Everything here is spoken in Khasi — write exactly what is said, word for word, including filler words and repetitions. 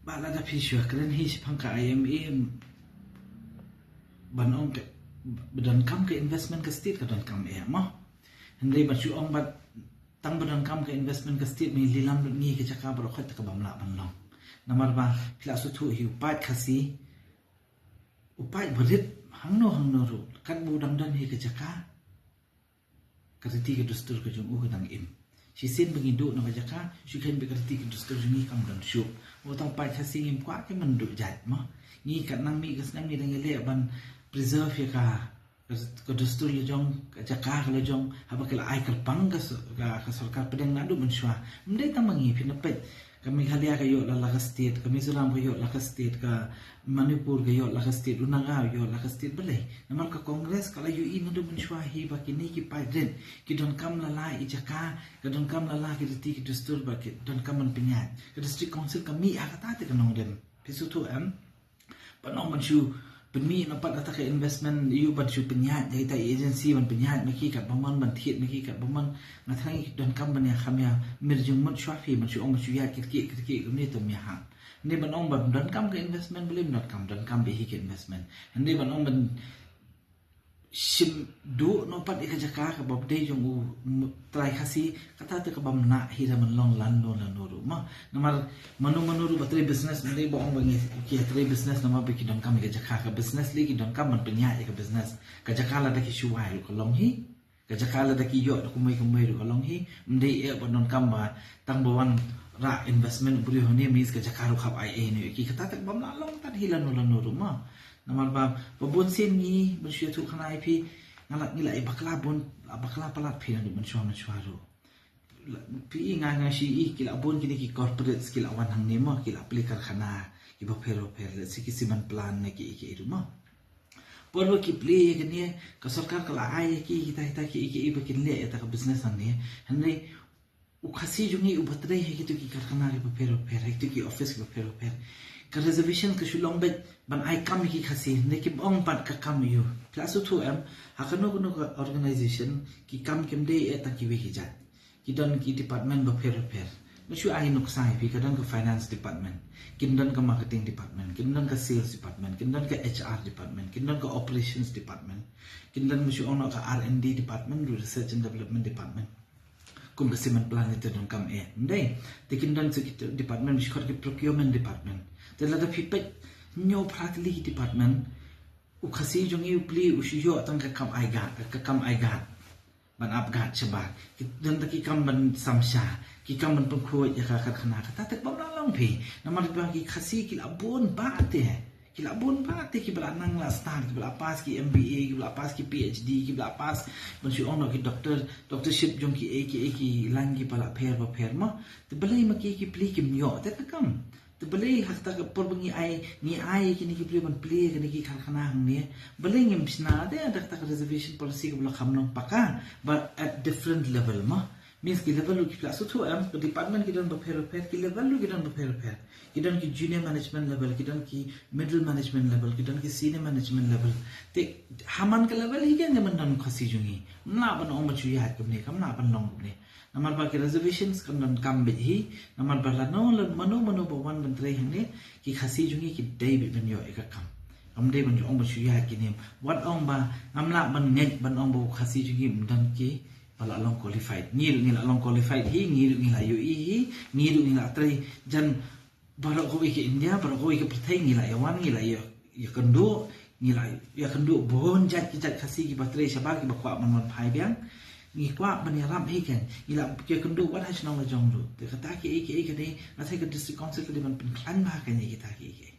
Ba lada phi shu kren hi shaphang ka I M A, ban ong ka, ba donkam ka investment ka state ka donkam eh mo. Hynrei ban shu ong ba tang ba donkam ka investment ka state, me lilam lut ngi ka jaka baroh khoit, te ka bym lah ban long. Namar ba phi la sngewthuh hi u paid Khasi, u paid barit hangno hangno ruh, katba u dang don hi ka jaka, ka riti ka dustur ka jong u ka dang im. Shisien ba ngi duh na ka jaka, shu khein ba ka riti ka dustur jong ngi kam don shuh. Uta u paid Khasi ngim kwah ki mynduh jait mo. Ngi kat nang mih ka snem ngi dang ïaleh ban preserve ïa ka, ka, ka dustur la jong, ka jaka ka la jong, haba ki la ai kyrpang ka, s- ka, ka sorkar pdeng naduh mynshuwa. Ym dei tang ma ngi, phin ïa peit. Ka Meghalaya ka ïoh la la ka state, ka Mizoram ka ïoh la ka state, ka Manipur ka ïoh la ka state, u Naga ïoh la ka state, balei? Namar ka Congress ka la ïohi naduh mynshuwa hi ba kine ki paid rit ki donkam la la i jaka, ka donkam la la ki riti ki dustur, ba ki donkam ban pynïaid. Ka District Council ka mih ha kata te ka nongrim. Phi sngewthuh em? Ban ong ban shu pynmih noh pat kata ka investment, ïoh ban shu pynïaid ïa kita i agency ban pynïaid ma ki katba mon, ban thied ma ki katba mon. Nga tharai ngi donkam ban ïa kham ïa mir jingmut shuwa phi, ban shu ong ban shu ïaid kyrkieh kyrkieh kumne, te ym ïahap. Hynrei ban ong ban donkam ka investment, balei ym donkam, donkam bha hi ka investment. Hynrei ban ong ban shim duh noh pat ïa ka jaka kaba dei jong u m- trai Khasi, kata te ka bym lah hi da ban long lano lano ruh mo. Namar mano mano ruh ba trei business, ym dei ba ong ba ngi ki trei business namar ba ki donkam ïa ka jaka. Ka business lei ki donkam ban pynïaid ïa ka business. Ka jaka lada ki shu wai ruh ka long hi. Ka jaka lada ki ïoh da kumwei kumwei ruh ka long hi. Ym dei eh ba donkam ba tang ba wan rah investment u briew hangne, means ka jaka ruh khap ai ei noh ïa ki. Kata te ka bym lah long tad hi lano lano ruh mo. Namar ba, ba bun sien ngi, ban shu ïathuh khana ïa phi, nga la, ngi la ïa bakla bun, la bakla palat phi naduh mynshuwa mynshuwa ruh. La, phi i nga, nga shu i ki la bun kine ki corporates ki la wan hangne mo, ki la plie karkhana kiba pher bapher, let's say ki cement plant ne ki, ki ruh mo. Por ba ki plie ïa kane, ka sorkar ka la ai ïa ki kita kita ki, ki, ki ba kin leh ïa ta ka business hangne. Hynrei u Khasi jong ngi uba trei ha kito ki karkhana kiba pher bapher, ha kito ki office kiba pher bapher, ka reservation ka shu long beit ban ai kam ïa ki Khasi, ne kim ong pat ka kam ïa u. Phi la sngewthuh em, ha kano kano ka organization ki kam kim dei eh tang kiwei ki jait. Ki don ki department bapher bapher. Nga shu ai nuksa ïa phi, ka don ka finance department, kin don ka marketing department, kin don ka sales department, kin don ka H R department, kin don ka operations department, kin don, nga shu ong noh, ka R and D department, research and development department. Kum ka cement plant te donkam eh. Ym dei. Te kin don sa ki department, shu khot ki procurement department. Te lada phi peit hynñiew phra tylli ki department, u Khasi jong ngi u plie u shu ïoh tang ka kam ai guard, ka kam ai guard. Ban ap guard shabar. Ki don ta ki kam ban samsha, ki kam ban pynkhuid ïa ka karkhana. Kata te ka bym lah long phi. Namar ba ki Khasi ki la bun bha te. Ki la bun bha te, kiba la nang la stad, kiba la pass ki M B A, kiba la pass ki P H D, kiba la pass, ban shu ong noh, ki doctor, doctorship jong ki ei ki ei ki line kiba la pher bapher mo. Te balei ma ki ki plie kim ïoh te ka kam? Te balei ha kata ka por ba ngi ai, ngi ai kine ki briew ban plie kine ki karkhana hangne, balei ngim shna te da kata ka reservation policy kaba la kham long paka, but at different level mo. Means ki level ruh, phi la sngewthuh em, ka department ki don bapher bapher, ki level ruh ki don bapher bapher. Ki don ki junior management level, ki don ki middle management level, ki don ki senior management level. Te ha man ka level hi keiñ te man don Khasi jong ngi. Ym lah ban ong ba shu ïaid kumne, kam lah ban long kumne. Namar ba ki reservations kan donkam beit hi, namar ba lano, mano mano ba wan ban trei hangne, ki Khasi jong ngi ki dei beit ban ïoh ïa ka kam. Kam dei ban ong ba shu ïaid kine. Wat ong ba ngam lah ban ngeit ban ong ba u Khasi jong ngi ym don ki ba la long qualified. Ngi ruh ngi la long qualified hi, ngi ruh ngi la ïohi hi, ngi ruh ngi la trei jan baroh kawei ka India, baroh kawei ka pyrthei, ngi la ïa wan, ngi la ïa, ïakynduh, ngi la ïakynduh bun jait ki jait Khasi kiba trei shabar, kiba kwah ban wan phai biang. Ngi kwah ban ïarap hi keiñ, ngi la ïakynduh wat ha shnong la jong ruh. Te kata kiei kiei ka dei, nga tharai ka District Council ka dei ban pynkhlaiñ bha keiñ ïa kita kiei kiei.